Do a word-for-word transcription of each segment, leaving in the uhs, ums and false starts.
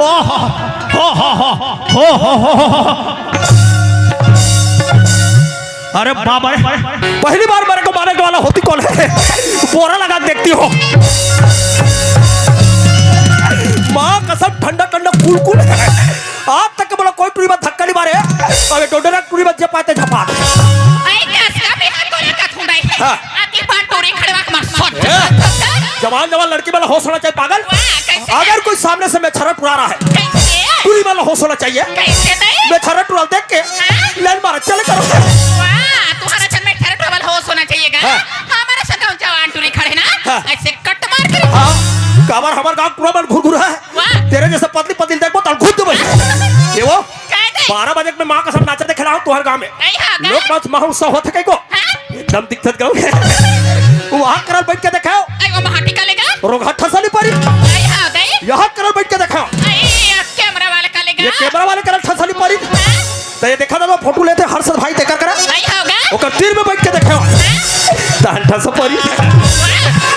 हो, हो, हो। अरे बाबा रे, पहली बार मेरे को मारने वाला होती कौन है? बोरा लगा के देखती हो। माँ कसम, ठंडा ठंडा कुल कुल है। आज तक के बोला कोई टुरी बा धक्का नहीं मारे। अबे डोडरा टुरी बा जे पाते झपा। आई कस का बिना तोरे का थुंडई। हाँ। आती बात टोरी खड़वा के मार सोट। ए, जवान जवान लड़की वाला होश होना चाहिए पागल। वाह, कैसे? अगर कोई सामने से मेछरा टुरा रहा है, कैसे? टुरी वाला होश होना चाहिए। कैसे नहीं? मेछरा टुरा देख के हाँ? लाइन मार चले करो। वाह, तुम्हारा जन्म मेछरा टुरा वाला होश होना चाहिए गा। हाँ। हमारा संग जवान टुरी खड़े ना, हाँ। ऐसे कट मार के। हाँ, काबर हमर गाँव टुरा मन घुरघुरा है। वाह। तेरे जैसे पतली पतली देखबो, तल घुस देबो। ये वो, कह दे। बारह बजे में माँ कसम नाचत देखे ला हूँ तुहर गाँव में। नहीं हाँ, गए। लोक नाच महोत्सव होत है कई को? हाँ? एकदम दिक्कत गाँव है। वहाँ करल बैठ के देखाओ। आई वो महाटी का लेगा? रोगहा ठसली परी। आई हाँ, गए। यहाँ करल बैठ के देखाओ। आई, कैमरा वाला का लेगा? ये कैमरा वाले करल ठसली परी। हाँ? तो ये देखा था, फोटो लेते हर्षद भाई देकर करा। आई होगा? ओकर तीर में बैठ के देखाओ। हाँ? तहन ठस परी।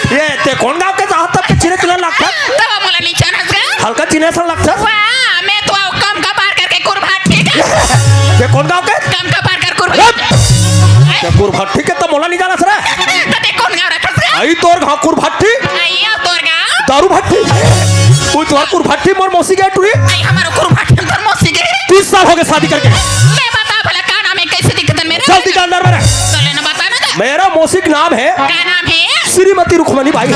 ये ते कौन गाँव के चाहत तब के चिन्हे तुला लगता? तब मोला नहीं जानस गा। हल्का चिन्हे सन लगता। वाह, मैं तो आओ कम का पार करके कुरभाट ठीक है। ते कौन गाँव के? कम का पार कर कुरभाट। रब! ते कुरभाट ठीक है तो मोला नहीं जानस रे। तो ते कौन गाँव रखस गा? आई तोर गाँव कुरभाटी। आई आओ तोर गाँव। दारू भट्टी। वो तोर कुरभाटी मोर मौसी गे टुरी। आई हमारो कुरभाट तोर मौसी गे। तीस साल हो गए शादी करके। मैं बता भला का नाम है, कैसे दिखतन मेरे? जल्दी जानदार मेरा। चले ना बता ना। मेरा मौसी का नाम है का नाम है? श्रीमती रुक्मणी बाई।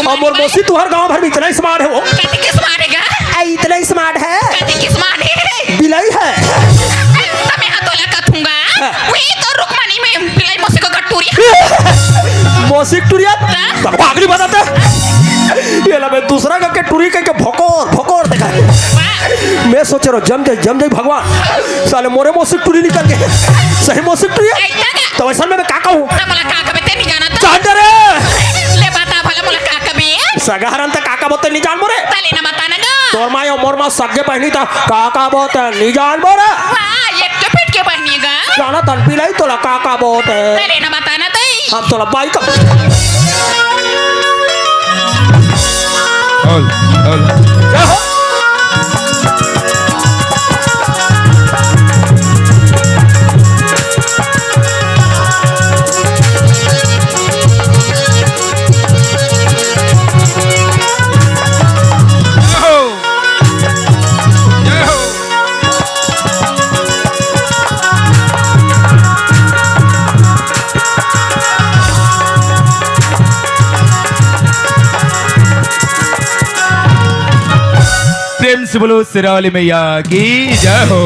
और मोर मौसी तुहर गांव भर में इतना स्मार्ट है वो। कति के स्मार्ट है गा? आ, इतना स्मार्ट है। कति के स्मार्ट है? बिलाई है। तब मैं हाथ तोला कथूंगा। हाँ। वही तो रुक्मणी में बिलाई मौसी को कटूरी। मौसी टुरिया? हाँ। तब पागली बताते। ये ला मैं दूसरा का के टुरी के, के भोकोर, भोकोर देखा। वाह। मैं सोच रहा हूँ, जम जाए, जम जाए भगवान। साले मोरे मौसी टुरी निकल गए। सही मौसी टुरी है? ऐसा क्या? तो वैसा में मैं का कहूँ? तो मला का कबे ते नहीं जाना था? जान दे रे। ले बता भला मला का कबे? सगा हरन त काका बोते नहीं जान मोरे। तले ना बता ना गा। तोर माँ यो मोर माँ सगे पहनी था काका बोते नहीं जान मोरे। वाह, ये तो पिट के पहनी गा। जाना तन पी लाई तोला काका बोते। तले ना बता ना तई। हम तोला बाई का। हल, हल। जय हो। जय हो। जय हो। प्रेम से बोलो शेरावाली मैया की जय हो।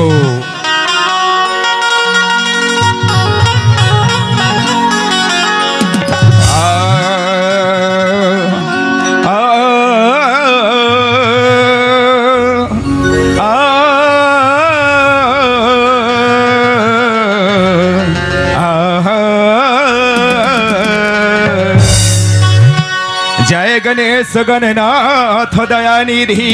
जय गणेश गणनाथ दयानिधि।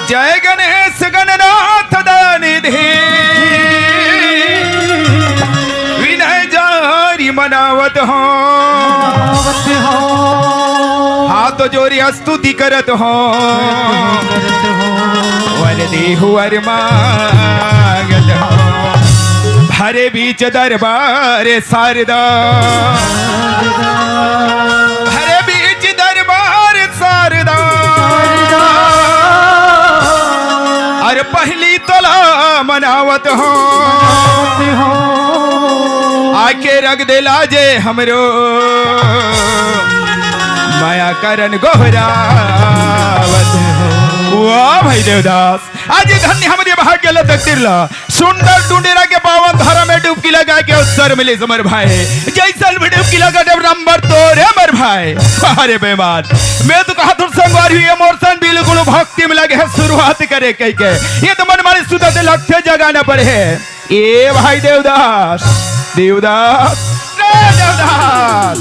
जय गणेश गणनाथ दयानिधि। विनय जारी मनावत हो। हाथ जोरी स्तुति करत हो। वर देहु वर मांगत हो। हरे बीच दरबार शारदा। हरे बीच दरबार शारदा। अरे पहली तोला मनावत हो। आके रख दे लाजे हमरो। माया करन गोहरावत हो। वाह भाई देवदास। आज ये धन्य हमरे भाग्य ला तकदीर ला। सुंदर टुंडेरा के पावन धारा में डुबकी लगा के अवसर मिले समर भाई। जैसल में डुबकी लगा जब नंबर तोरे मर भाई। अरे बेईमान, मैं तो कहा तुम संगवारी हुई emotion बिल्कुल भक्ति में लगे है शुरुआत करे कह के। ये तो मन मारे सुधा दे लक्ष्य जगाना पड़े है। ए भाई देवदास, देवदास, ए देवदास!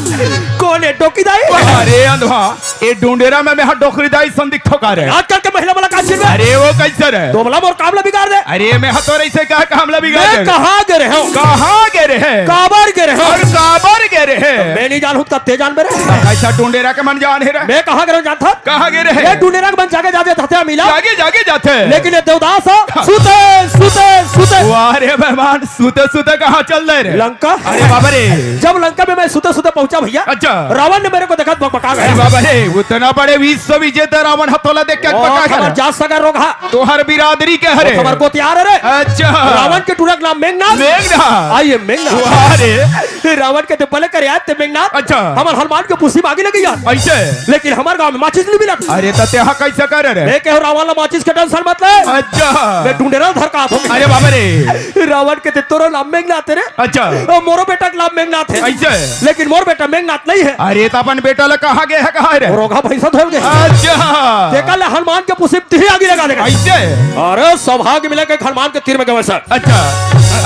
कोन ए, डोकी दाई? अरे अंधवा, ए डुंडेरा में मैं डोकरी दाई संदिग्ध हो का रे? आजकल के महिला वाला का चिल्ला? अरे वो कैसे रे? तो बोला मोर काम ला बिगाड़ दे। अरे मैं हतोरे से कहा काम ला बिगाड़ मैं दे। कहाँ गे रहे हो? कहाँ गे रहे? काबर गे रहे हो? और काबर गे रहे? मैं नहीं जानहूँ त ते जानबे रे। कैसा डुंडेरा के मन जान हे रे? मैं कहाँ गे रहे जानत हस? कहाँ गे रहे? ये डुंडेरा के मन जागे जागे जाथे मिला। जागे जागे जाथे। लेकिन ये देवदास हो, हाँ। सुते, सुते, सुते। वाह रे मेहमान, सुते सुते कहाँ चल दे रे? लंका। अरे बाबा रे। जब लंका में मैं सुते सुते पहुंचा भैया, अच्छा। रावण ने मेरे को देखा बकबका गया। अरे बाबा रे, उतना बड़े विश्व विजेता रावण ह तोला देख के ओ, बकबका गया। हमार जात सगा रोगहा। तोहर बिरादरी के हरे। हमार गोतियार हरे। अच्छा। रावण के टूरा के नाम मेघनाथ। मेघनाथ। आइए मेघनाथ। वाह रे। रावण के ते बले करे आते मेघनाथ। अच्छा। हमार हनुमान के पुसी मांगी लगी यार। ऐसे। लेकिन हमार गांव में माचिस नहीं मिला। अरे त तेहा कैसे करे रे? मैं कहो रावण ला माचिस के टेंशन मत ले। अच्छा। मैं डुंडेरा धर का आत हूँ। अरे बाबा रे। रावण के ते तोरो नाम मेघनाथ है रे। अच्छा। ओ, मोरो बेटा के नाम मेघनाथ है। ऐसे। लेकिन मोर बेटा मेघनाथ नहीं है। अरे, त अपन बेटा ला कहाँ गे हे, कहाँ रे? रोगहा भैंसा धोल गे। अच्छा। देखा ले, हनुमान के पुसिप तिही आगी लगा देगा। ऐसे। अरे, सौभाग्य मिला के हनुमान के तीर में गवे सर। अच्छा।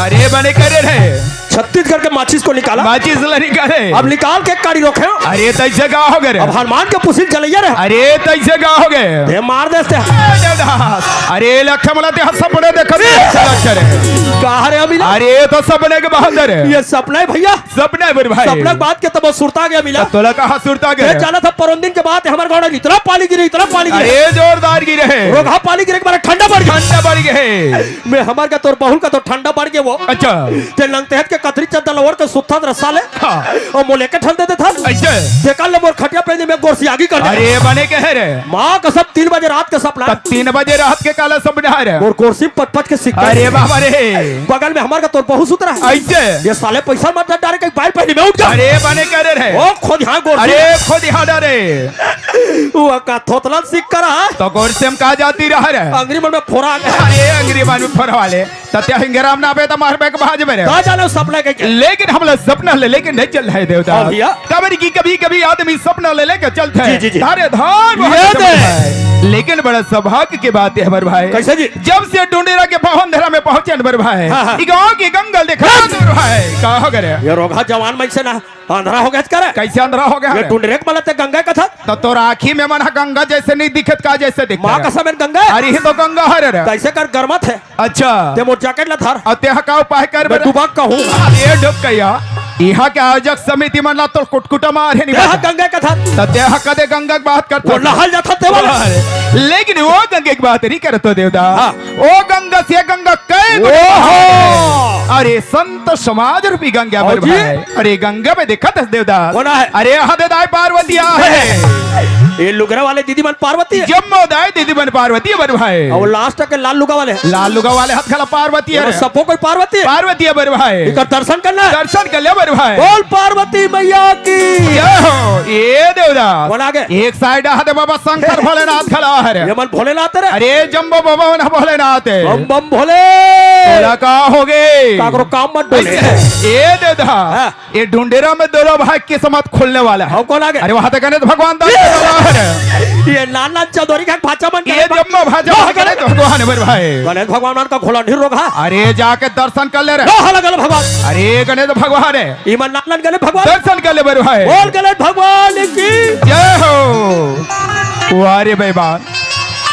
अरे, बने करे रे। छत्तीसगढ़ के माचिस को निकाला। माचिस ला निकाले। अब निकाल के काड़ी रोके। अरे, तैसे का हो गे रे? अब हनुमान के पुसिप जलैया रहे। अरे, तैसे का हो गे? ये मार दे से। ए, देवदास। अरे, लखे मला ते सपने देखत अच्छा रे। कहा रे अभी ना? अरे, ये तो सपने के बहादुर है। ये सपना है भैया। सपना है मेरे भाई। सपना के बात के तब सुरता गया मिला। तोला कहाँ सुरता गया? मैं जाना था परोन दिन के बाद हमारे गाँव में इतना पानी गिरे, इतना पानी गिरे। अरे, जोरदार गिरे है। रोगहा पानी गिरे के मारे ठंडा बढ़ गया। ठंडा बढ़ गया है। मैं हमार का तोर बहुल का तो ठंडा बढ़ गया वो। अच्छा। ते लंगते हट के कतरी चद्दर ओढ़ के सुत्था रसा ले। हाँ। और मोले के ठंडे देता। ऐसे। देखा ले मोर खटिया पे मैं गोरसी आगी कर दे। अरे, बने कहे रे। माँ कसम, तीन बजे रात के सपना। तब तीन बजे रात के काला सपना है रे। मोर गोरसी पट पट के सिक्का। अरे बाबा रे। बगल में हमार का तोर बहू सुत रहा है। ऐसे। ये साले पैसा मत डाले, कहीं बाई पहली में उठ जा। अरे, बने करे रे। ओ, खुद यहाँ गोरसी। अरे, खुद यहाँ डाले। वो का थोतला सिक्का रहा है। तो गोरसी में का जाती रहा रे? अंगरी मन में फोरा आ गया। अरे, अंगरी मन में फोरा वाले। तत्या हिंगराम ना बे त मार बैक भाज मेरे। का जानो सपना के क्या? लेकिन हमला सपना ले लेके नहीं चल रहे देवता। हाँ भैया। कबर की कभी-कभी आदमी सपना ले लेके चलते हैं। जी, जी, जी। धारे धार ये वहाँ दे। चलते हैं। लेकिन बड़ा सौभाग्य की बात है हमारे भाई। कैसे जी? जब से डुंडेरा के पावन धरा में पहुंचे हमारे भाई। हाँ, हाँ। ई गाँव की गंगल देखा हमारे भाई। का हो गया? ये रोगहा जवान मन से ना अंधरा हो गया करे। कैसे अंधरा हो गया ये रे? डुंडेरे के मला ते गंगा कथा। तो तोर आँखी में मन ह गंगा जैसे नहीं दिखत का जैसे दिखत माँ है? कसम है गंगा। अरे ही तो गंगा हरे रे। कैसे कर गरमत है? अच्छा। ते मोर जैकेट ला धर। अउ तेहा का उपाय कर मैं बे? डुबक कहूँ। अरे डुबकइया, इहाँ के आयोजक समिति मन ला तो कुटकुटा मार हे नहीं तेहा बता। गंगा कथा। त तेहा कदे गंगा के बात करत वो हस। नहाय जात हे तेवल। अरे, लेकिन वो गंगा के बात नहीं करत हो देवदास। हाँ। ओ गंगा से गंगा कई गुना ओहो। महान हे। अरे संत समाज रूपी गंगा बर जी। भाई। अरे गंगा में देखत हस देवदास। कोन हे? अरे हदे दाई पार्वती आहे। ये लुगरा वाले दीदी मन पार्वती हे। जम्मो दाई दीदी मन पार्वती हे बर भाई। अउ लास्ट के लाल लुगा वाले। लाल लुगा वाले हाथ घला पार्वती हे। सबो कोई पार्वती हे। पार्वती हे बर भाई। एकर दर्शन करना हे। दर्शन कर ले बर भाई। बोल पार्वती मैया की। जय हो। ये देवदास। कोन आगे? एक साइड हाथे बाबा शंकर भोलेनाथ खड़ा हे रे। ये मन भोलेनाथ रे। अरे जम्बो बाबा मन भोलेनाथ हे। बम बम भोले। तोला का होगे? काकरो काम मत डोले। ए देवदास। हाँ। ये डुंडेरा में दोनों भाई किस्मत खुलने वाला हे। अउ कोन आगे? अरे वहाँ तक गणेश भगवान दास ये खड़ा हे रे। ये नान नान चौधरी का भाचा मन ये गणेश जम्बो भाचा हाँ, मन गणेश गणेश भगवान हे बर भाई। गणेश भगवान का घोला नहीं रोग हे। अरे जाके दर्शन कर ले रे। लो हला गल भगवान। अरे गणेश भगवान हे। इमन नान नान गले भगवान। दर्शन कर ले बर भाई। बोल गले भगवान की। जय हो। वाह रे बेईमान,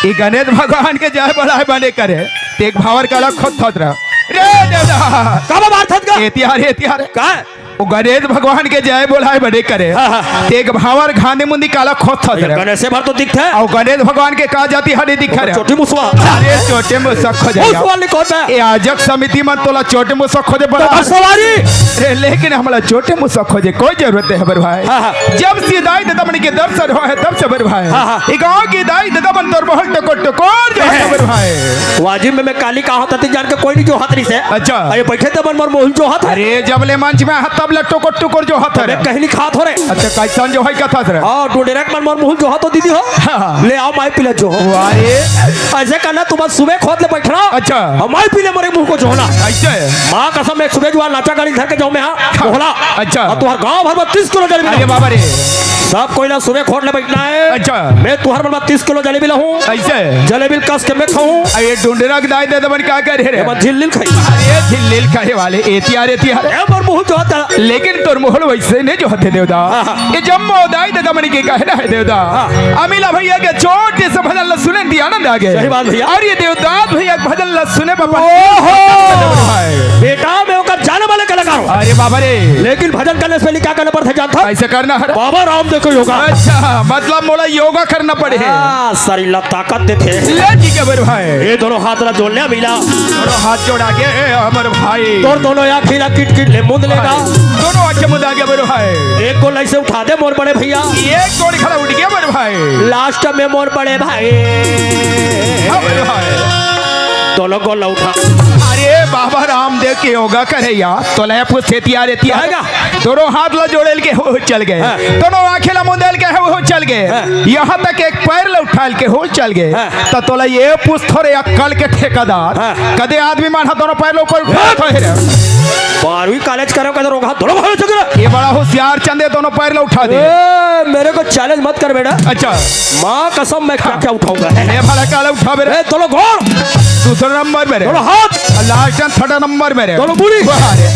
ई गणेश भगवान के जय बोलाय बने करे। तेक भावर काला खोद थोत रह। रे देवदास। का बात थोत का? ए तिहार, ए तिहार। का? वो गणेश भगवान के जय बोलाय बने करे। हाँ, हाँ। तेक भावर घाने मुंदी काला खोद थोत रह। गणेश से भर तो दिखता हे। अउ गणेश भगवान के का जाति हरे दिखा रहे। चोटी मुसवा। अरे चोटी मुसवा खोजे। मुसवा लिखो ना। ए आयोजक समिति मन तोला चोटी मुसवा खोजे तो बड़ा। बस सवारी। रे, लेकिन हमला चोटी मुसवा खोजे कोई जरूरत नहीं हे बर भाई। हाँ, हाँ। जब से दाई ददा मन के दर्शन होय हे, तब से बर भाई। हाँ, हाँ। ई गाँव के दाई ददा मन तोर बहुत टकोर टकोर जोहत हे बर भाई। वाजिब में मैं काली का होता थी जान के कोई नहीं जोहत रहिसे। अच्छा। अरे बैठे ते मन मोर मोहुल जोहत हे। अरे जब ले मंच में हाथ तब ले टकोर टकोर जोहत हे। मैं कहीं नहीं खात हो रे। अच्छा, कैसन जोहय कथा रे? हाँ, डुंडेरा के मन मोर मोहुल जोहत हो दीदी हो। हाँ। ले आओ माई पीले जो। वाह रे। ऐसे करना तुम सुबह खोद ले बैठना। अच्छा। और माई पीले मोरे मुंह को जोहना। ऐसे? माँ कसम एक सुबह जुआ नाचा गाड़ी धर के जाऊँ मैं हाँ, हाँ। मोहला। अच्छा। अउ तुम्हार गाँव भर में तीस किलो जलेबी अरे लाऊं। बाबा रे। सब कोई ला सुबह खोट ले बैठना है। अच्छा। मैं तुहर मन बर तीस किलो जलेबी लाहूं। ऐसे? जलेबी कस के मैं खाहूं। अरे डुंडरा के दाई दे दे बन का करे रे? ये मन झिल्लिल खाई। अरे झिल्लिल खाए वाले, ए तियार, ए तियार। ए मोर मुंह जोहत हे। लेकिन तोर मुंह ल वैसे नहीं जोहत हे देवदा। हाँ, हाँ। ये जम्मो दाई दे दे बन के कहना है देवदा। हाँ। अमिला भैया के चोट से भजन ल सुने दिया आनंद आ गए। सही बात भैया। और ये देवदास भैया के भजन ल सुने बाबा। ओहो। बेटा, मैं ओकर जाने वाले कलाकार हूँ। अरे बाबा रे। लेकिन भजन करने से पहले क्या करना पड़ता है जानता? कैसे करना है? बाबा रामदेव को योगा। अच्छा, मतलब मोला योगा करना पड़े। हाँ, शरीर ला ताकत देथे। ले ठीक है मेरे भाई। ये दोनों हाथ ला जोड़ ले अमिला। दोनों हाथ जोड़ आगे, ए, हमर भाई। तोर दोनों आँखी ला किट किट ले मुंद लेगा। दोनों आँखें मुंद आगे मेरे भाई। एक गोड़ ऐसे उठा दे मोर बड़े भैया। एक गोड़ खड़ा उठ गया मेरे भाई। लास्ट में मोर बड़े भाई। हाँ मेरे भाई। दोनों गोड़ ला उठा। अरे बाबा रामदेव के योगा करे यार। तो ले पूछे तियार, ए तियार। आएगा। दोनों हाथ ला जोड़े के हो चल गए। हाँ। दोनों आँखें ला मुंदेल के हो चल गए। हाँ। यहाँ तक एक पैर ला उठाल के हो चल गए। हाँ। त तोला ये पूछ थोरे अक्कल के ठेकेदार। हाँ। कदे आदमी मन ह दोनों पैर ला ऊपर उठा हाँ। थो हे रे? बारहवीं कॉलेज करे कदे रोगहा दोनों भाई चल रहा। ये बड़ा होशियार चंदे, दोनों पैर ला उठा दे। ए, मेरे को चैलेंज मत कर बेटा। अच्छा। माँ कसम, मैं क्या क्या उठाऊंगा। ये भला काला उठावे रे। ए, दोनों गोड़। दूसरा नंबर में रे। दोनों हाथ। लास्ट एंड थर्ड नंबर में रे। दोनों मुड़ी। वाह रे।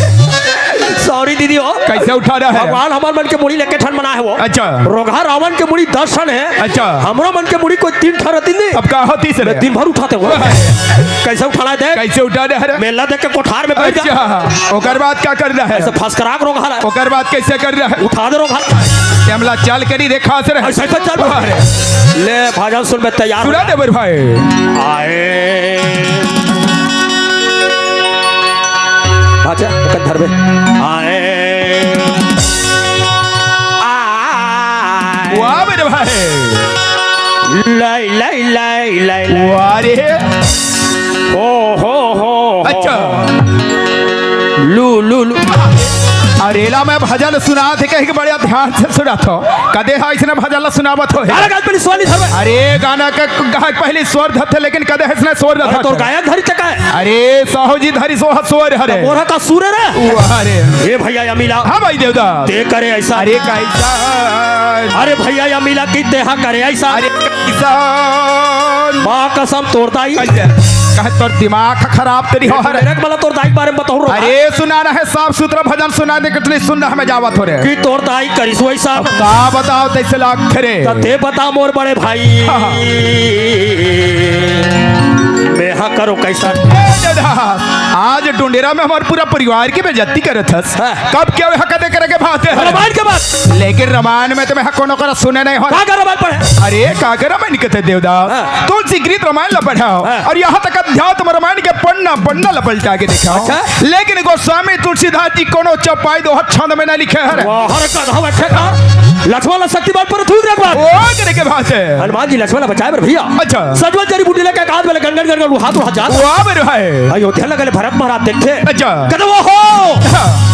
सॉरी दीदी हो। कैसे उठा रहा है? भगवान हमार मन के मुड़ी लेके ठन बना है वो। अच्छा। रोगहा रावण के मुड़ी दस ठन है। अच्छा। हमरो मन के मुड़ी कोई तीन ठन रहती नहीं। अब का होती से रे? दिन भर उठाते हो। वाह रे। कैसे उठाना है देख? कैसे उठा रहा है रे? मेला देख के कोठार में बैठ जा। अच्छा। ओकर बाद का कर रहा है? ऐसे फसकराक रोगहा है। ओकर बाद कैसे कर रहा है? उठा दे रोगहा। कैमला चाल करी देखा से रे। ऐसे, ऐसे चल। वाह रे। ले भजन सुन में तैयार हो सुना जा। दे मेरे भाई। आए। अच्छा, एक धर बे। आए। आए। वाह मेरे भाई। लाई, लाई, लाई, लाई, लाई। वाह रे। ओ हो हो हो। अच्छा। लू, लू, लू। अरे ला मैं भजन सुनात हे, कहीं के बड़े ध्यान से सुनात हो। कदे हा इसने भजन ला सुनावत हो हे? अरे गाय पहली सोनी धर। अरे गाना के गाय पहली स्वर धरथे, लेकिन कदे हा इसने स्वर अरे धरथे? तोर गायक धरी तक है। अरे साहू जी धरी सोहा स्वर हरे। मोरहा का सुर है रे। वाह रे। ए भैया अमिला। हाँ भाई देवदा। ते करे ऐसा। अरे कैसा? अरे भैया अमिला की तेहा करे ऐसा। अरे कैसा? माँ कसम तोर दाई। कैसे? कहे तोर दिमाग खराब तेरी हो अरे। मेरे को बोला तोर दाई के बारे में बताऊँ रो। अरे सुना रहे साफ सुथरा भजन सुना दे, कितनी सुन रहा मैं जावत हो रे। कि तोर दाई करिस वही साहब। अब का बताओ तैसे लाग थे रे। तो ते बता मोर बड़े भाई। हाँ, हाँ। मैं हाँ करो कैसा। ए दादा, आज डुंडेरा में हमारे पूरा परिवार की बेइज्जती करत हस। हाँ। कब क्या हुआ कदे करे के बात है? रामायण के बात। लेकिन रामायण में तो मैं कोनो करा सुने नहीं हो। का कर रामायण पढ़े? अरे का कर रामायण कहते देवदास? हाँ। तुलसी गीत रामायण ला पढ़ाओ। हाँ। और यहाँ तक अध्यात्म रामायण के पन्ना, पन्ना ला पलटा के दिखाओ। अच्छा। लेकिन गोस्वामी तुलसीदास जी कोनो चौपाई दोहा छंद में ना लिखे हरे। वाह, हर का धावा छका। लक्ष्मण ला शक्तिमान पर थूक रख बात। ओ करे के बात है। हनुमान जी लक्ष्मण ला बचाए बर भैया। अच्छा। सजवन जड़ी बूटी लेके हाथ में गन गन गन गन हाथ उठा जात। वाह मेरे भाई। अयोध्या लगल भरत महाराज देखते। अच्छा। कदे वो हो। हाँ।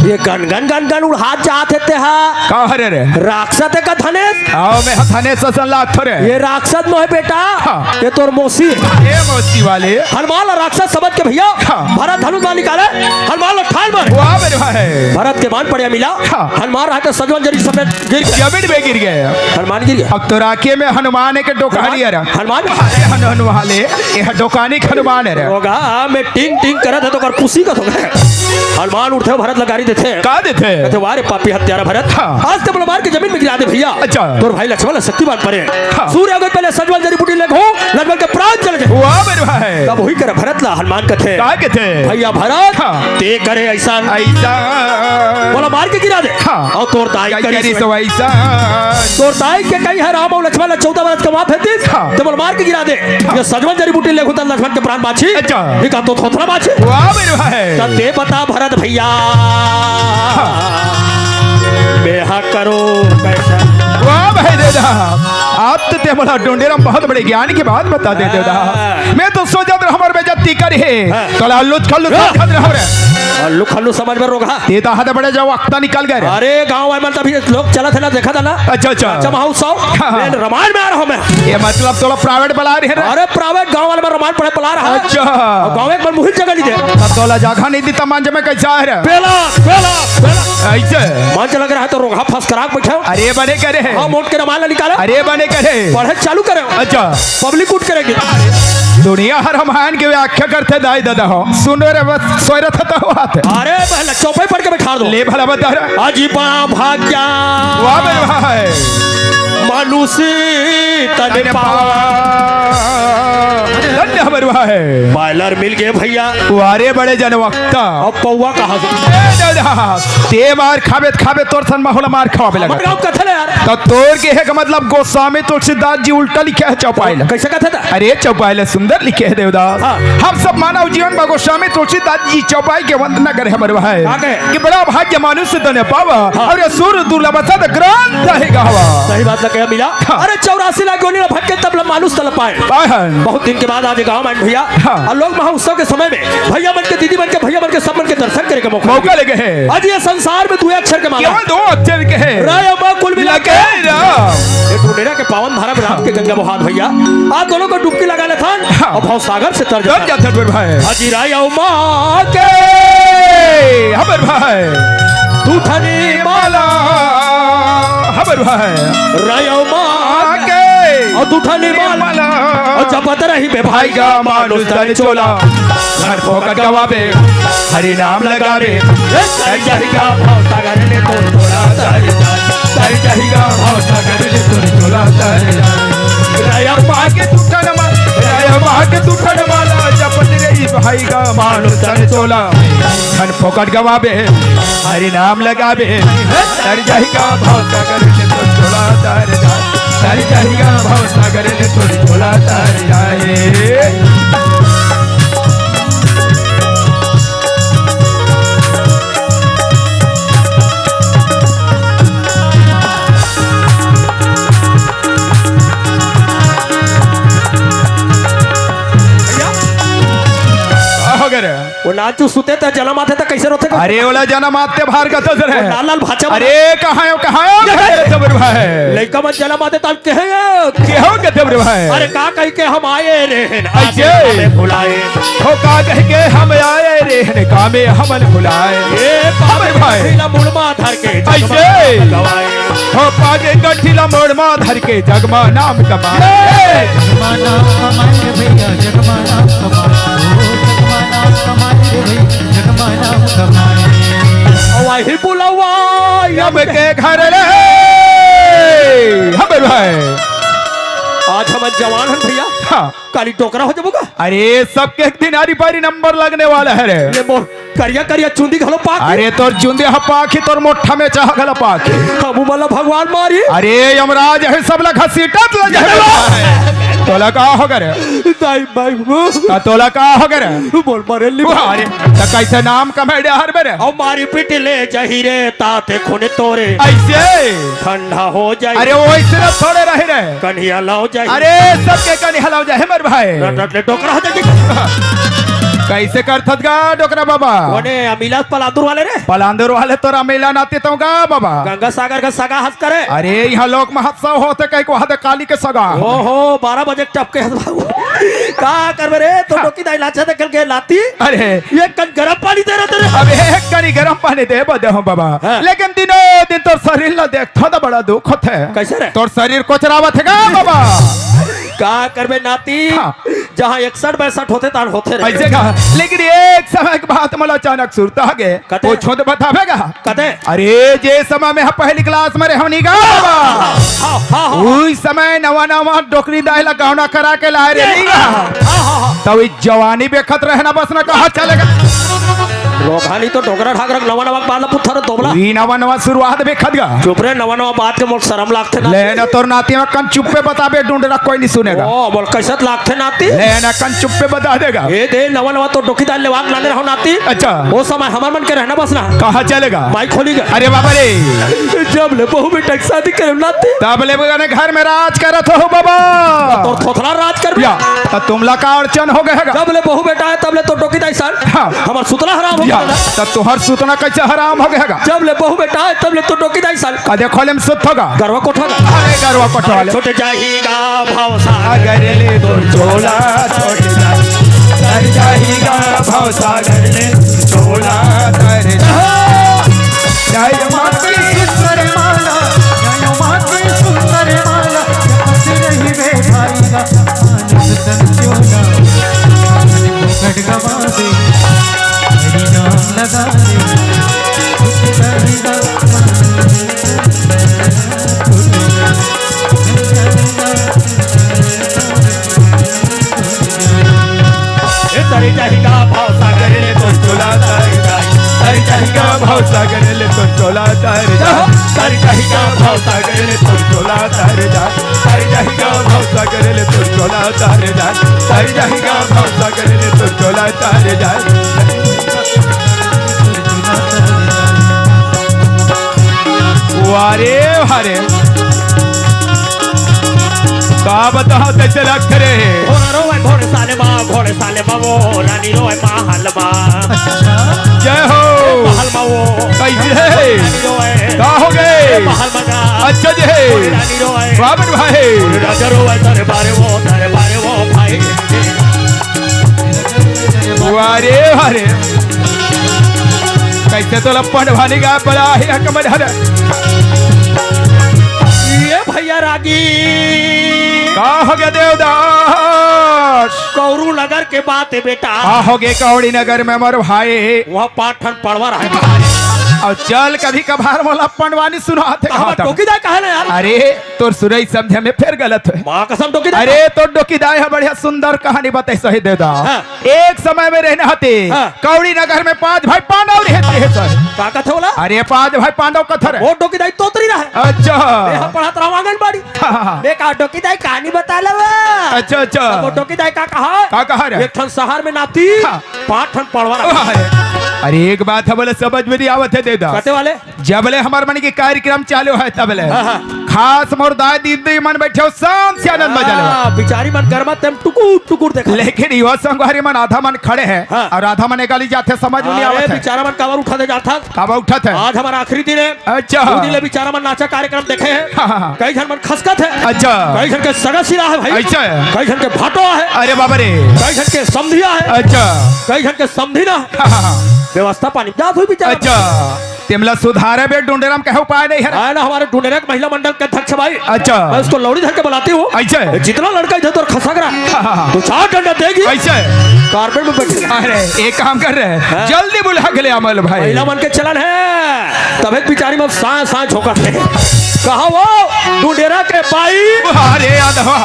ये गन गन गन गन उड़ हाथ जात हे ते हा। का हरे रे? राक्षस हे का धनेश? आओ मैं हा धनेश असन लागथो रे। ये राक्षस नो है बेटा। हाँ। ये तोर मौसी। ये मौसी वाले। हनुमान ला राक्षस समझ के भैया। हाँ। भरत धनुष बाण निकाले। हनुमान ला ठाल मारे। वाह मेरे भाई। भरत के बाण पड़े मिला। हाँ। हनुमान रहा तो सजवन जरी सफेद गिर गया। जमीन में गिर गए। हनुमान गिर गया। अब तो राखे में हनुमान के डोकानी हनुमान? हनुमान? अरे हनु-, हनुमान ले, ये डोकानी के हनुमान है रे। होगा, मैं टिंग टिंग करत है तो कर पुसी का तो। हनुमान उठते भरत ला गारी देते। का देते? कहते, "वाह रे पापी हत्यारा भरत। हाँ। आज तो बोला मार के जमीन में गिरा दे भैया।" अच्छा। तोर भाई लक्ष्मण ला शक्तिमान परे। हाँ। सूर्य अगर पहले सजवन जड़ी बूटी ले हो, लक्ष्मण के प्राण चले जाए। वाह मेरे भाई। तब वही करे भरत ला हनुमान कथे। का कथे? भैया भरत, हाँ। ते करे ऐसा। ऐसा। बोला मार के गिरा दे। हाँ। और तोर दाई का करी करी सो सो ऐसा। तोर दाई के कही है राम और लक्ष्मण ला चौदह बरस के माँ फेंकतीस। हाँ। ते बोला मार के गिरा दे। हाँ। ये सजवन जड़ी बूटी ले होता लक्ष्मण के प्राण बाची। अच्छा। ये का तो थोथरा बाची। वाह मेरे भाई। तब ते बता भरत भैया। हाँ। बेहा करो कैसा। वाह भाई दादा। आप तो ते मोला डोंडेरा म बहुत बड़े ज्ञान के बात बता दे देवदास। हाँ। मैं तो सोचत रहे हमर बेइज्जती करे हे। हाँ। तोला अल्लू खल्लू हाँ। समझत रहे रे। अल्लू खल्लू समझ में रोगहा। ते तो हाथ बड़े जाओ अख्ता निकल गए रे। अरे गाँव वाले मन तभी लोग चलत हे ना, देखा था ना। अच्छा, अच्छा। अच्छा महोत्सव। हाँ, हाँ। मैं रामायण में आ रहा हूँ मैं। ये मतलब तोला private बला रहे हैं रे। अरे private गाँव वाले में रामायण पढ़े बला रहा है। अच्छा। और गाँव एक बार मुहित जगह नहीं दे। तब तोला जगह नहीं दी तब मंच में कैसा है रे? बेला, बेला, बेला। ऐसे। मंच लग रहा है तो रोगहा फंस करा बैठा। अरे बने करे। हाँ, मोट के रामायण निकाला। अरे बने करे। पढ़े चालू करे। अच्छा। Public उठ करेगी। दुनिया हर रामायण के व्याख्या करते दाई दादा हो। सुन रे बस सोय रहा था तो बात। अरे पहले चौपाई पढ़ के बैठा दो। ले भला बता रहा। अजी बड़ा भाग्या। वाह बे वाह है। मानुष तन धन्य पावा। पावा। धन्य हमारे वाह है। Boiler मिल गए भैया। वारे बड़े जनवक्ता। अब पौवा कहाँ से? ए दादा, ते मार खाबे त खाबे, तोर सन महोला मार खाबे हमर लगा। गाँव कथल है यार। तो तोर के है का मतलब गोस्वामी तुलसीदास जी उल्टा लिखे है चौपाई ला। कैसे कहता था? अरे चौपाई ला सुंदर लिखे है देवदास। हाँ। हम सब मानव जीवन में गोस्वामी तुलसीदास जी चौपाई के वंदना करे हमर भाई। का कहे? कि बड़ा भाग्य मानुष धन पावा हाँ। और ये सूर दुर्लभ सद ग्रंथ है गावा। सही बात लगे मिला। हाँ। अरे चौरासी लाख गोली भटके तब ला मानुष तल पाए। पाए हैं। बहुत दिन के बाद आज गाँव में भैया। हाँ। और लोग महोत्सव के समय में भैया मन के, दीदी मन के, भैया मन के, सब मन के दर्शन करे के मौका मौका लगे है। आज ये संसार में दो अक्षर के माला। केवल दो अक्षर के है। राय अम्मा कुल मिला के लगे राम। ये ढूंढेरा के पावन धारा में राम के गंगा बहात भैया। आप दोनों को डुबकी लगा लेथन हाँ। और भव सागर से तर तर जाता। जाता फिर भाई। अजी राय अम्मा के। हमर भाई। दूठनी माला। हमर भाई। राय अम्मा के। और दूठनी माला। माला। और जपत रही बे भाई भाई गा मानुष तन चोला। घर फोकट गवाबे, हरि नाम लगाबे। ए, तर जाही गा भव सागर ले तोर चोला तर जाही। तर जाही गा भव सागर ले तोर चोला तर जाही। राय अम्मा के दूठन मा-, राय अम्मा के दूठन माला जपत रही भाई गा मानुष तन चोला। घर फोकट गवाबे, हरि नाम लगाबे। तर जाही गा भव सागर ले तोर चोला तर जाही। तर जाही गा भव सागर ले तोर चोला तर जाही। भैया, का हो गे रे? वो नाचू सुते त जनम आथे त कैसे रोथे गा? अरे, ओला जनम आते भार कथस रे। वो लाल लाल भाचा वाला। अरे, कहाँ हो, कहाँ हो? ये देख। जबर भाई। लइका मन जनम आथे तब कहे, के हो के देवर भाई? अरे का कहि के हम आए रे हन, ऐसे? आगे हमें भुलाए। हो का कहि के हम आए रे हन, कामे हमन भुलाए। ए पावे अरे भाई। गठिला मुड़मा धर के ऐसे? जगमा गवाए। हो पागे गठिला मुड़मा धर के जगमा नाम कमाए। जगमा नाम कमाए रे भैया, जगमा नाम कमाए। ओ जगमा नाम कमाए रे भैया, जगमा नाम कमाए। ओ वही बुलावा यम के घर ले। हाँ, बे भाई। आज हमन जवान हन भैया। हाँ। काली डोकरा हो जबो का? अरे, सबके एक दिन आरी पारी नंबर लगने वाला है रे। ये मोर करिया करिया चुंदी घलो पाक। अरे, तोर चुंदी ह पाक ही, तोर मोठा में चाह घलो पाक ही। हमू मन ला भगवान मारी। अरे, यमराज है, सब ला घसीटत ले जाए। तोला का हो गे रे? दाई भाई। का तोला का हो गे रे? बोल मरे ली। अरे, त कैसे नाम कमाए डे हर बेरे? और मारी पीट ले जाही रे, ताते खून तोरे। ऐसे? ठंडा हो जाए। अरे, वैसे ना थोड़े रहे रे। कन्हिया लाओ जाए। अरे, सबके कन्हिया लाओ जाए, हमर भाई। रट रट ले डोकरा हो जाए। कैसे करथस गा डोकरा बाबा? कोने अमीला पलांदुर वाले रे? पलांदुर वाले तोर अमीला नाती तो गा बाबा। गंगा सागर का सगा हंस करे। अरे, यहाँ लोक महोत्सव होथे कहीं को हद काली के सगा। ओहो, बारह बजे टपके हंस बाबू। का करबे रे? तो हाँ। डोकी दाई लाचा देख के लाती। अरे। एक कन गरम पानी दे रहे तेरे। अब एक कनी गरम पानी दे बदे हो बाबा। हाँ। लेकिन दिनों दिन तोर शरीर ला देखथों त बड़ा दुख होथे। कैसे रे? तोर शरीर कोचरावत हे गा बाबा? का करबे नाती? हाँ। जहाँ इकसठ बासठ होथे, तान होथे रे। ऐसे का? लेकिन एक समय के बात मोला अचानक सुरता आ गे। कते? पूछों त बताबे गा? कते? अरे, जे समय में हम पहली class में रहे हमनी गा बाबा। हाँ, हाँ, हाँ। उस समय नवा नवा डोकरी दाई ला गौना करा के लाए रहे नी गा। हाँ, हाँ, हाँ। तब ई जवानी बेखत रहे ना बस ना कहाँ चले गा। लोग हाली तो डोकरा ढाकरा नवा नवा बात ला पुथर दोबला। ई नवा नवा शुरुआत बे खदगा। चुप रे, नवा नवा बात के मोर शरम लागथे ना। ले ना तोर नाती में कन चुप्पे बताबे, डुंडरा कोई नहीं सुनेगा। ओ, बोल कैसे लागथे नाती? ले ना कन चुप्पे बता देगा। ए दे, नवा नवा तो डोकी दाल लेवाक लाने रहो नाती। अच्छा। ओ समय हमर मन के रहना बसना। कहाँ चलेगा? माई खोली गा। अरे बाबा रे। जब ले बहू बेटा के शादी करे नाती। तब ले बगने घर में राज करत हो बाबा। तोर थोथला राज कर या, त तुमला का अड़चन हो गए हैगा? जब ले बहू बेटा है, तब ले तो डोकी दाई साल। हाँ। हमर सुतला हराम हो या, गया। त तुहर सुतना कैसे हराम हो गए हैगा? जब ले बहू बेटा है, तब ले तो डोकी दाई साल। का देखो ले में सुत होगा? गरवा कोठा गा। अरे गरवा कोठा ले। छूट जाहीगा भाव सागर ले तोर चोला, छूट जाही। तर जाहीगा भाव सागर ले चोला, तर जाही। जय माँ की सुंदर माला, जय माँ की सुंदर माला, जपत रही रे भाई गा। ए, तरी जाहीगा भाव सागर ले तोर चोला तर जाही। तरी जाहीगा भाव सागर ले तोर चोला तर जाही। तरी जाहीगा भाव सागर ले तोर चोला तर जाही। तरी जाहीगा भाव सागर ले तोर चोला तर जाही। तरी जाहीगा भाव सागर ले तोर चोला तर जाही। वारे वारे। का बताओ, कैसे लगते रहे? घोड़ा रोवे घोड़े साले माँ, घोड़े साले माँ, वो रानी रोवे महल माँ। जय हो। महल माँ वो। कैसे है? रानी रोवे। का हो गए? महल माँ का। अच्छा जी है। वो रानी रोवे। बाबर भाई। वो राजा रोवे, दरबार वो, दरबार वो भाई। वारे वारे। कैसे तो लपट भानी गा बड़ा ही हक मजहर। ये भैया रागी। का हो गया देवदास? कौरू नगर के बात है बेटा। का हो गए कौड़ी नगर में मोर भाई? वह पाठन पड़वा रहा है। और चल कभी कभार मोला पंडवानी सुनाते कहाँ कहाँ तो। डोकी दाई कहे ना यार? अरे तोर सुरई समझे में फेर गलत है। माँ कसम डोकी दाई। अरे तोर डोकी दाई है बढ़िया सुंदर कहानी बताई सही देवदास। हाँ। एक समय में रहने हते हाँ। कौड़ी नगर में पांच भाई पांडव रहते हैं सर। का कथे बोला? अरे पांच भाई पांडव कथर है। वो डोकी दाई तोतरी रहा है। अच्छा। मैं हम पढ़त रहा आंगनबाड़ी। हाँ, हाँ, हाँ। मैं कहा डोकी दाई कहानी बता लेवा। अच्छा, अच्छा। तब वो डोकी दाई का कहा? का कहा रे? एक ठन शहर में नाती हाँ। पांच ठन पड़वा रहा। अरे, अरे एक बात है बोले समझ में नहीं आवत है देवदास। कथे वाले? जबले हमर मन के कार्यक्रम चालू है तबले हाँ, हाँ। खास मोर दाई दीदी मन बैठे हो, शांत से आनंद मजा लेवा। हाँ, बिचारी मन गरमा तेम टुकुर टुकुर देखा। लेकिन यो संगवारी मन आधा मन खड़े हैं हाँ। और आधा मन एकाली जाते समझ में नहीं अरे, आवत है। बेचारा मन काबर उठा दे जाता। काबर उठत है? आज हमारा आखिरी दिन है। अच्छा। दो दिन ले बेचारा मन नाचा कार्यक्रम देखे हैं। हाँ, हाँ, हाँ। कई झन मन खसकत है। अच्छा। कई झन के सगा सिरा है भाई। अच्छा है। कई झन के भाटो है। अरे बाबा रे। कई झन के समधिया है। अच्छा। कई झन के समधी ना है। हाँ, हाँ, हाँ। व्यवस्था पानी जात हुई बेचारा। अच्छा। तेमला सुधारे बे डुंडेरा म कहे उपाय नहीं है रे। आय ना, हमारे डुंडेरा के महिला मंडल के अध्यक्ष भाई। अच्छा। मैं उसको लौड़ी धर के बुलाती हूँ। ऐसे? जितना लड़का इधर उधर खसक रहा है, हाँ, हाँ, हाँ। दो चार डंडा देगी। ऐसे? कारपेट में बैठ के। अरे, एक काम कर रहे हैं, हाँ। जल्दी बुला के ले अमल भाई। महिला मन के चलन है, तबे तो बिचारी में सांस, सांस झोंकत है। कहा वो डुंडेरा के बाई? अरे यादवा,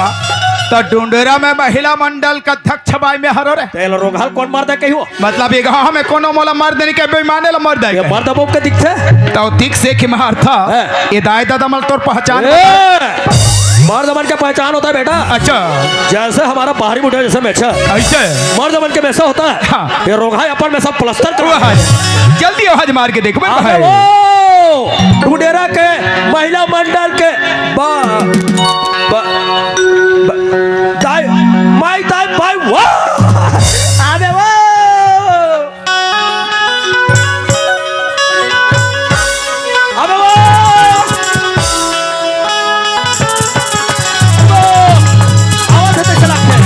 तो डुंडेरा में महिला मंडल का अध्यक्ष बाई में हरो रे। तेल रोगहल कौन मर्द है कहियो? मतलब, ये गाँव में कोनो मोला मर्द नहीं के, बेईमाने ला मर्द है ये के। मर्द बोक के दिखथे? तो दिख से कि मारथा। हैं। ये दाई दादा मल तोर पहचान ए, बता। मर्द मन के पहचान होता है बेटा। अच्छा। जैसे हमारा बाहरी मुंडा जैसे मेछा। ऐसे? मर्द मन के मेछा होता है। हाँ। ये रोगहा अपन में सब प्लास्टर करवा हुआ है। जल्दी आवाज मार के देख, बे अबे भाई। वो डुडेरा के महिला मंडल के बा-, बा-, बा-, दाई, माई दाई भाई, वाह! अबे वो! अबे वो! आवाज हटे चला के।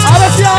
अबे सिया!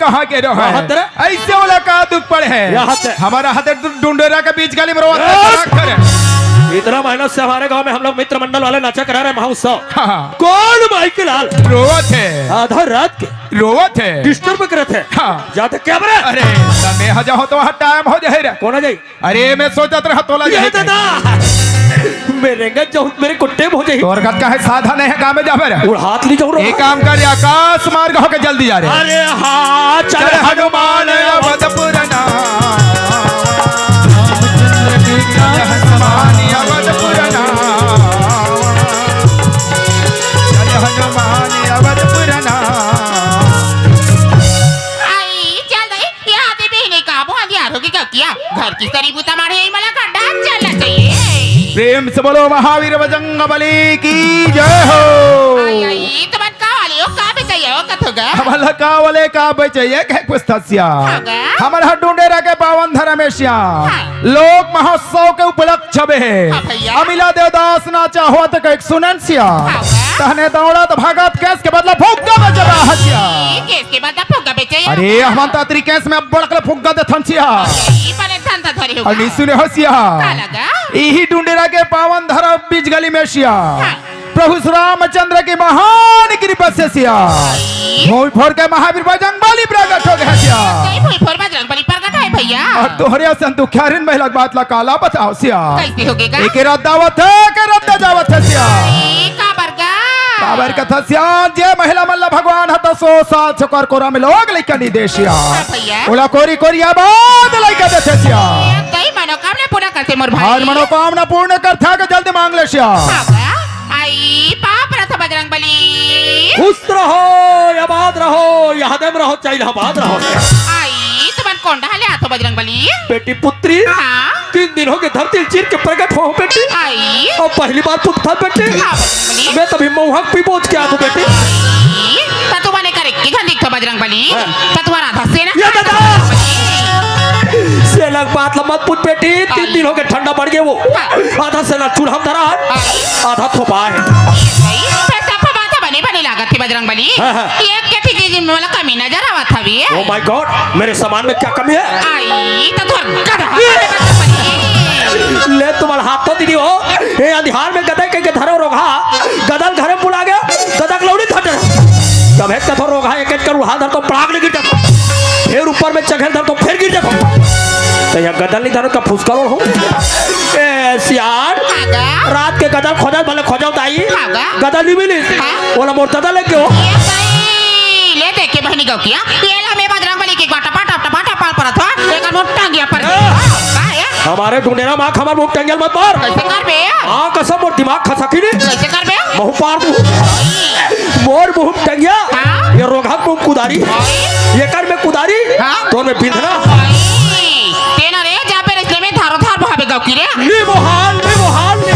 कहाँ के रहो है? यहाँ तेरे ऐसे वाला का दुख पड़े है? यहाँ ते- हमारा हाथ डु-, डुंडेरा के बीच गली में रोवत ए! है, खड़ा करे। इतना मेहनत से हमारे गांव में हम लोग मित्र मंडल वाले नाचा करा रहे महोत्सव। हाँ, हाँ। कौन माई के लाल रोवत है। आधा रात के रोवत है। डिस्टर्ब करत है। हाँ। जाते क्या बरे? अरे, तमे हजा हो तो वहाँ टाइम हो जाए रे। कौन आ जाई? अरे, मैं सोचत रहा तोला ये जाए दादा, मेरे गज जाऊं, मेरे कुट्टे में हो जाई। तोर गज का है, साधा नहीं है, काम में जाबे रे। उड़ हाथ नहीं जाऊं रे। एक काम कर, आकाश मार्ग होके जल्दी जा रे। अरे हाँ, चल चल हनुमान हनुमान अवधपुर ना। चल हनुमान अवधपुर ना। चल हनुमान अवधपुर ना। आई, चल दई। ये आते बहिनी का बो अंधियार होगे का किया? घर के सरी बूता मारे ही मला का डांस चलना चाहिए। प्रेम से बोलो महावीर बजरंग बली की जय हो। आई, आई, तुमन का वाले हो, का बेचैया हो, कथो गा? हमला का वाले का बेचैया, कहे कुछ तसिया। हाँ गा। हमर ह डुंडेरा के पावन धर्मेशिया। हाँ। लोक महोत्सव के उपलक्ष्य में हाँ भैया। अमिला देवदास नाचा होत कहे सुनन सिया। हाँ गा। तहने दौड़त भगत केस के बदला फुग्गा बेचबा हसिया। ई केस के बदला फुग्गा बेचे या? अरे, हमन त अतरी केस में बड़कले फुग्गा देथन सिया। ई बने धन धन धरे हो। अउ नी सुने हो सिया। का लगा? इही डुंडेरा के पावन धरा बीच गली में सिया। हाँ। प्रभु श्री रामचंद्र की महान कृपा से सिया। ई? भूमि फोर के महावीर बजरंग बली प्रगट हो गया सिया। कई भूमि फोर बजरंग बली प्रगट है भैया। अउ तोहरे असन दुखियारिन महिला के बात ला काला बताओ सिया। कैसे होगे गा? एक रद्दा आवत है, एक रद्दा जावत है सिया। ई का बरगा? काबर कथा सिया, जे महिला मन ला भगवान ह त सौ साल छोकर कोरा में लोग लइका नी दे सिया। हाँ भैया। ओला कोरी कोरी आबाद लइका देथे सिया। ए, कई मनोकामना पूरा करथे मोर भाई। हर मनोकामना पूर्ण करथा के जल्दी मांग ले सिया। हाँ गा। आई, पाप रथ बजरंग बली। खुश रहो, आबाद रहो, यादम रहो, चाहे आबाद रहो। आई, तुमन कोन डहा ले आथो बजरंग बली? बेटी पुत्री, हाँ। तीन दिन होगे धरती चीर के प्रगट हो बेटी। आई। अउ पहली बार पुतथा बेटी। हाँ, बजरंग बली। मैं तभी महुआ पी बोझ के आथो बेटी। आई, त तुमने करे के घन दिखथो बजरंग बली। हाँ। त तुम्हारा आधा सेना ये दादा। सेना के बात ल मत पूछ बेटी, तीन आई। दिन होगे ठंडा बढ़ गे वो। हाँ। आधा सेना चूल्हा में धरा है, आई। आधा थोपा है। भाई, पैसा फमाता बने बने लागत हे बजरंग बली। हाँ, हाँ। एक के ठीक दिन में वाला कमी नजर आवत हवे। Oh my God, मेरे सामान में क्या कमी है? आई, त तोर गधा। ले तुम्हारा हाथ तो दीदी हो। ए अंधियार में गदे के, के धरो रोगहा। गदल घरे बुला गया। गदक लौड़ी धर। तब हे कथो रोगहा एक एक कर उड़ाल धर तो पड़ाक ले गिर जातो। फिर ऊपर में चघेल धर तो फिर गिर जातो। त यहाँ गदल नहीं धरो त फुसकरो हो। ए सियार, हाँ गा। रात के गदल खोजत भले खोजो दाई। हाँ गा। गदल नहीं मिली। हाँ। ओला मोर दादा लेके हो। ये सही। ले देख के बहनी गौकिया। ये ला मैं बजरंग बली के बाटा पाटा टपा टपा परत हो। एकर मोर टांगिया पर। ए! का है? हमारे डुंडेरा माँ खबर मुंह टंगियल मत मार। कैसे करबे? हाँ, कसम मोर दिमाग खसकी नहीं। कैसे करबे? महू पार दू। मोर मुंह टंगिया। हाँ? ये रोघा मुंह कुदारी। हाँ? ये कर में कुदारी। हाँ? तोर में बिंधना। भाई, तेना रे, जा पे रिश्ते में धारो धार बहावे गौकी रे। नी मोहाल, नी मोहाल, नी।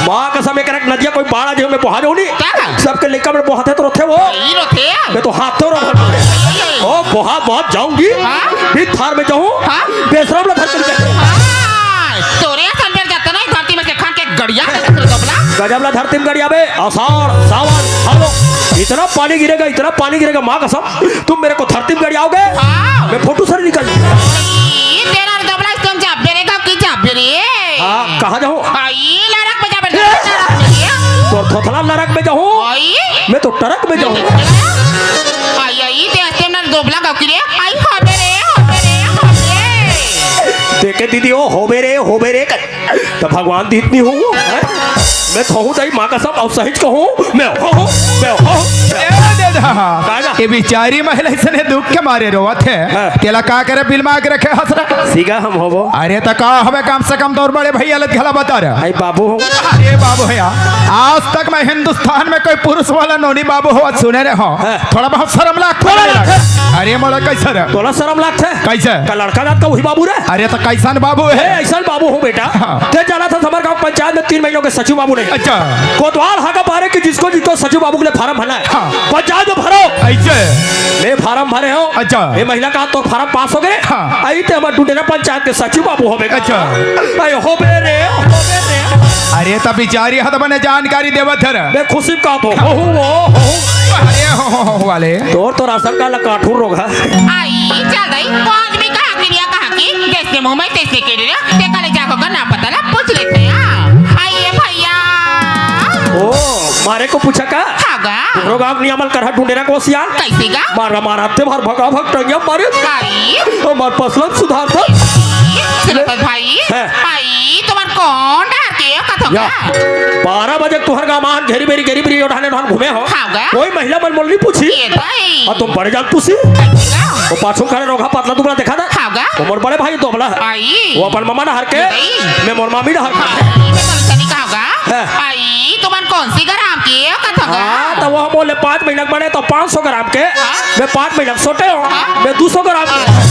माँ कसम, एक रख नदिया कोई बाढ़ आ जाए, मैं बहा जाऊँ नी। का? सबके लेकर मैं बहाते तो रोथे वो। ई रोथे? मैं तो हाथ तो रोथे। ओ, बहा, बहुत जाऊंगी। हाँ? भी थार में जाऊँ। हाँ? बेशरम ला धर के ले जाऊँ। हाँ, तोरे असन बेर जाता नहीं, धरती में से खान के गड़िया के दूसरे दबला। गजब ला धरती में गड़िया बे, आषाढ़, सावन, भादो, इतना पानी गिरेगा, इतना पानी गिरेगा, माँ कसम, तुम मेरे को धरती में गड़ियाओगे? हाँ। मैं फोटो सर निकल। ई तेरा दबला तुम जाबे रे, गौकी जाबे रे। हाँ, कहाँ जाऊँ? आई, नरक में जाबे रे, नरक में। तोर थोथला नरक में जाऊँ? आई। मैं तो ट्रक में जाऊँ। आई, आई, ते अस्ते ना दोबला गौकी रे। आई, होबे रे, होबे रे, होबे। देखे दीदी, ओ होबे रे, होबे रे कर। त भगवान दीत नहीं हूँ, हैं? मैं कहूँ दाई माँ कसम, अउ सहिच कहूँ, मैं हो, मैं हो। ए दादा, का ना? ये बिचारी महिला इसने दुख के मारे रोवत है। हाँ। तेला का करे बिलमा के रखे हसरा? सीगा हम होबो। अरे त का हवे कम से कम तोर बड़े भैया लत घला बता रहा। आई बाबू हो। अरे बाबू भैया, आज तक मैं हिंदुस्तान में कोई पुरुष वाला नोनी बाबू हो सुने रहे हो। हाँ। थोड़ा बहुत शर्म लाग थोड़ा नहीं लाग। लाग। अरे मोला कैसे रे? तोला शर्म लागथे? कैसे? का लड़का जात का वही बाबू रे? अरे त कैसन बाबू ए, है? ऐसा बाबू हो बेटा। हाँ। ते जाना था हमारे गांव पंचायत में तीन महीनों के सचिव बाबू नहीं। अच्छा। कोतवाल हाका पारे कि जिसको जिसको सचिव बाबू के लिए फार्म भरना है। हाँ। पंचायत में भरो। ऐसे? मैं फार्म भरे हो। अच्छा। ये महिला का तो फार्म पास हो गए। हाँ। आई ते हमारे डुंडेरा पंचायत के सचिव बाबू हो बेटा। अच्छा। आई हो बे रे, हो बे रे। अरे, त बिचारी ह त बने जानकारी देवत हर। बे खुशी का तो हो, हो, हो, हो। अरे, हो, हो, हो, हो वाले। तोर तो राशन कार्ड ला काठूर रोग है। आई, चल दई, वो आदमी कहाँ के रिया, कहाँ के? जैसे मुंह में तैसे के रिया, ते काले जाको का नाम पता ला, पूछ लेते हैं। आई, ये भैया। ओ, मारे को पूछा का? हाँ गा। तुमरो गाँव के नियमल करहा ढूंढे ना को सियान। कैसे गा? मारा, मारा, ते भर भगा भग टंगिया मारे। आई। हमार फसलन सुधार था। सुनो तो भाई। हैं। आई, तुम्हार कौन डर के कथो या, गा? बारह बजे तुहर गाँव मान घेरी बेरी, घेरी बेरी उठाने उठाने घूमे हो। हाँ गा। कोई महिला मन मोल नहीं पूछी। ये भाई। और तुम बड़े जान पूछी। हाँ। वो पाछू खड़े रोगा पतला दुबला देखा था। हाँ गा। वो मोर बड़े भाई दुबला है। आई। वो अपन ममा डहर के, ये भाई। मैं मोर मामी डहर के। हाँ, ये मैं कल सनी कहा गा। हैं। आई, तुमन कौन सी गराम के कथो गा? हाँ, तो वो मोले पाँच महीना के बने तो पाँच सौ ग्राम के, हाँ। मैं पाँच महीना के सोटे हो, हाँ। मैं दो सौ ग्राम के। हाँ,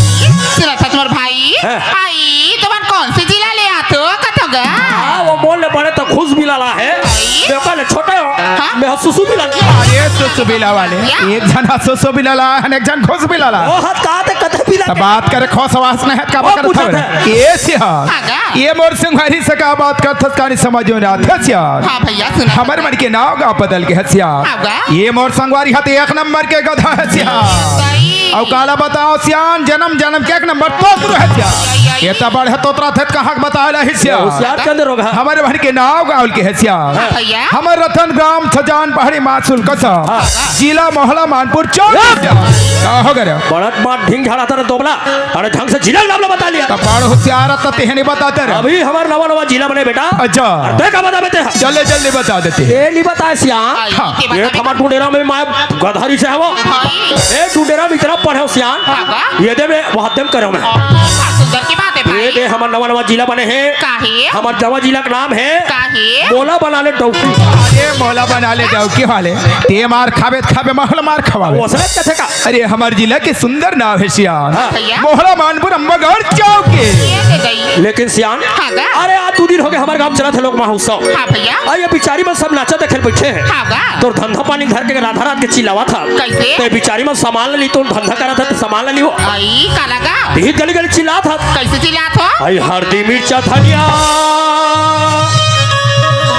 सुना था तुम्हार भाई। हैं। आई, तुमन कौन सी जिला ले आथो कथो गा? हाँ, वो मोले बने तो खुश भी लाला है, आई। मैं कहले छोटे हो, हाँ। मैं सुसु भी लाला। अरे सुसु बिला वाले, या। एक जना सुसु बिला ला, एक जन खुश बिला ला। वो हाथ कहा थे कथे बिला तो के। बात करे खोस वास नहीं है, का वो बात करत पूछत हवे? है। ये सिया। हाँ गा। ये मोर संगवारी से का बात करत हस, कहानी समझ में ना आथे सिया। हाँ भैया, सुना हमर था। मन के नाव गा बदल के हस सिया। हाँ गा। ये मोर संगवारी ह त एक नंबर के गधा है सिया। सही। अउ काला बताओ सियान, जन्म जन्म के एक नंबर तोतरू है सिया। सही, सही। ये त बड़ है तोतरा थे, कहाँ के बता रहे सिया। होशियार चंद रोग है। हमर मन के नाव गाँव के है सिया। हाँ भैया। हमर रतन ग्राम थजान पहाड़ी मासूल कसा। हाँ। जिला मोहला मानपुर चौक। हाँ। का हो गया? बड़त मार ढींग झाड़ा था रे दोबला। अरे ढंग से जिला के नाम ला बता लिया। तो बड़ होशियार त तेहने बता दे रे। अभी हमार नवा नवा जिला बने बेटा। अच्छा। अरे तै का बता बेटे? जल्दी जल्दी बता देते। ये नहीं बताए सिया। हाँ, हाँ। ये ये बता हमार टुंडेरा में माय गधारी से हवो। भाई। ए टुंडेरा में इतना पढ़े हो सियान। हाँ, हाँ। ये दे में वाद्यम करे मैं। हाँ, सुंदर की बात है ये भाई। दे हमार नवा नवा जिला बने हैं। काहे? हमार नवा जिला का नाम है। काहे? मोला बना ले डौकी। अरे मोला बना ले डौकी वाले। ते मार खाबे त खाबे, मोहला मार खवावे। वो असरत कथे का? अरे, हमर जिला के सुंदर नाव है सियान। हाँ। भैया। मोहला मानपुर अम्बागढ़ चौक के। ये दे गई। लेकिन सियान, हाँ गा। अरे, आज दू दिन हो गए हमर गाँव चलत है लोक महोत्सव। हाँ भैया। अउ ये बिचारी मन सब नाचा देखे ल बैठे हैं। हाँ गा। तोर धंधा पानी धर के राधा रात के चिल्लावा था। कैसे? ते बिचारी मन सामान ले ली, तोर धंधा करा था तो सामान ले ली हो। आई, काला गा। भीत गली गली चिल्ला था। कैसे चिल्ला था? आई हरदी मिर्चा धनिया।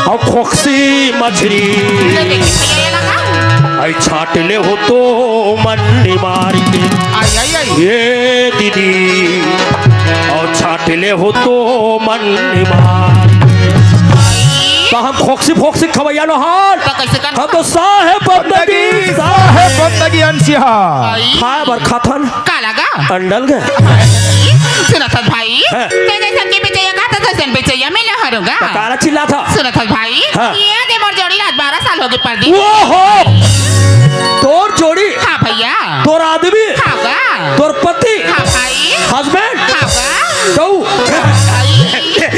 अउ खोकसी मछरी। ले देखी भैया ये लगा। आई छाट ले हो तो मन मार के। आई, आई, आई। ये दीदी। अउ छाट ले हो तो मन मार के। आई। तो हम खोकसी फोकसी खवैया नो हाल। तो कैसे कर? हम तो साहेब बंदगी, साहेब बंदगी अंशिहा। आई। खाए बर खाथन। काला गा? अंडल गे। सुना था भाई, हैं? ते जैसन के बेचैया कहा था, तैसन बेचैया मिला हरुगा। तो काला चिल्ला था? सुना था भाई, हाँ। ये दे मोर जोड़ी आज बारह साल हो गए परदेस। वो हो। तोर जोड़ी? हाँ भैया। तोर आदमी? हाँ गा। तोर पति? हाँ भाई। Husband? हाँ गा। तो? हाँ भाई।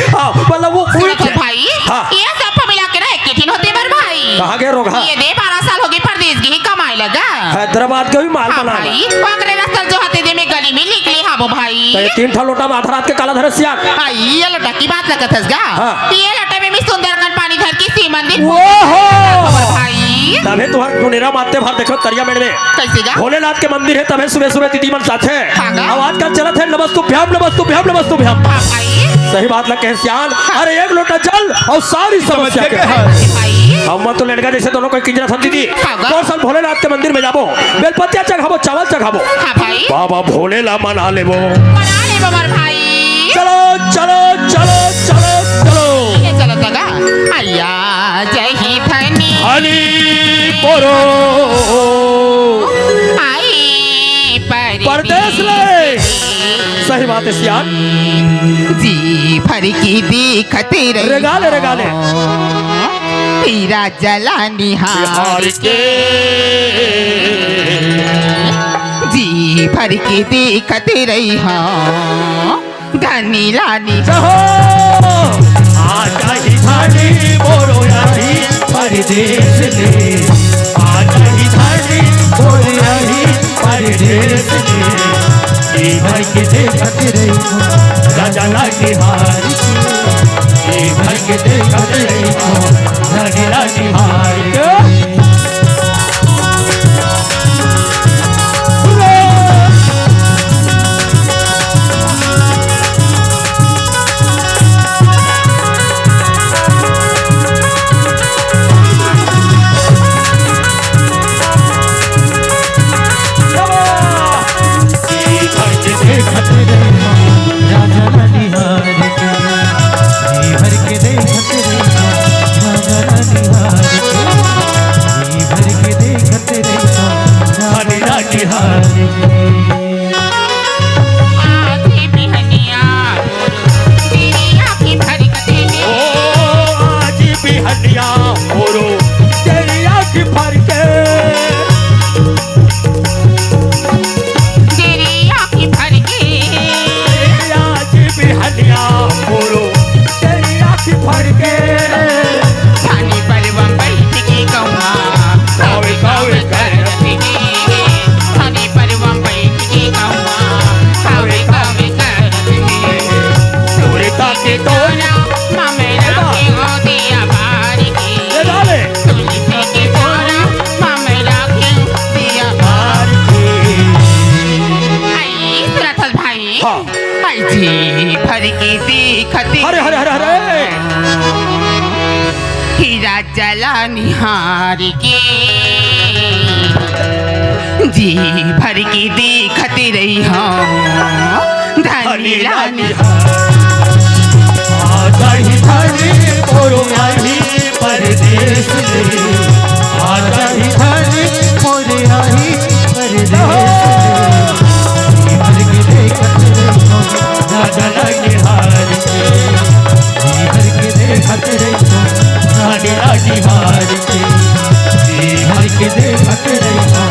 हाँ, मतलब वो सुना था भाई, हाँ। ये सब मिला के ना एक किठिन होते बर भाई। कहाँ गए रोगहा? ये दे बारह साल हो गए परदेस गे ही कमाए लगा। हैदराबाद के भी माल हाँ बना भाई, ले। ओकरे रस्ता जो हते दे में गली में निकले हाबो भाई। तो ये तीन ठा लोटा में आधा रात के काला धरे सियान। हाँ, ये लोटा की बात लगत हस गा। हाँ। ये लोटा में भी सुंदर कन पानी धर के सीमन दे। वो हो। खबर भाई। तभे तुहर गुनेरा मारते भर देखो तरिया मेड़ में। कैसे गा? भोलेनाथ के मंदिर है, तभे सुबह सुबह दीदी मन साथे। हाँ गा। अब आजकल चलत है नमस्तुभ्यम, नमस्तुभ्यम, नमस्तुभ्यम। हाँ भाई। सही बात लग कहे सियान। हाँ। अरे एक लोटा जल और सारी समस्या समस्या के के हल। भाई। हम तो लड़का जैसे दोनों को किंजरा समझी थी। हाँ गा। तो सन भोलेनाथ के मंदिर में जाबो, बेलपतिया चढ़ाबो, चावल चढ़ाबो। हाँ भाई। बाबा भोले ला मना लेबो। मना लेबो मोर भाई। चलो, चलो, चलो, चलो, चलो। ये चलो तगा। आया जही धनी। हनी पोरो। आई परदेस परदेस ले। सही बात है सियान। जी भर की दिखत रही रेगा ले, रेगा ले। पीरा जला निहार निहार के। जी भर के देखत रही हाँ धनी लानी। जहो। आ जाही धनी मोरो आही परदेस ले। आ जाही धनी मोरो आही परदेस ले। ए भाई के देखत रही राजा लाठी हार के। ए भाई के देखत रही राजा लाठी हार के। हाँ। आई जी भर के देखत हरे, हरे, हरे, हरे। हीरा जला निहार के, जी भर के देखत रही हम धनी ला निहार। आजा ही धनी मोरो आही परदेस ले, आजा ही धनी मोरे आही परदेस ले। जी भर के देखत रहिथों, राजा ला निहार के। जी भर के देखत रहिथों, राजा ला निहार के। जी भर के देखत रहिथों,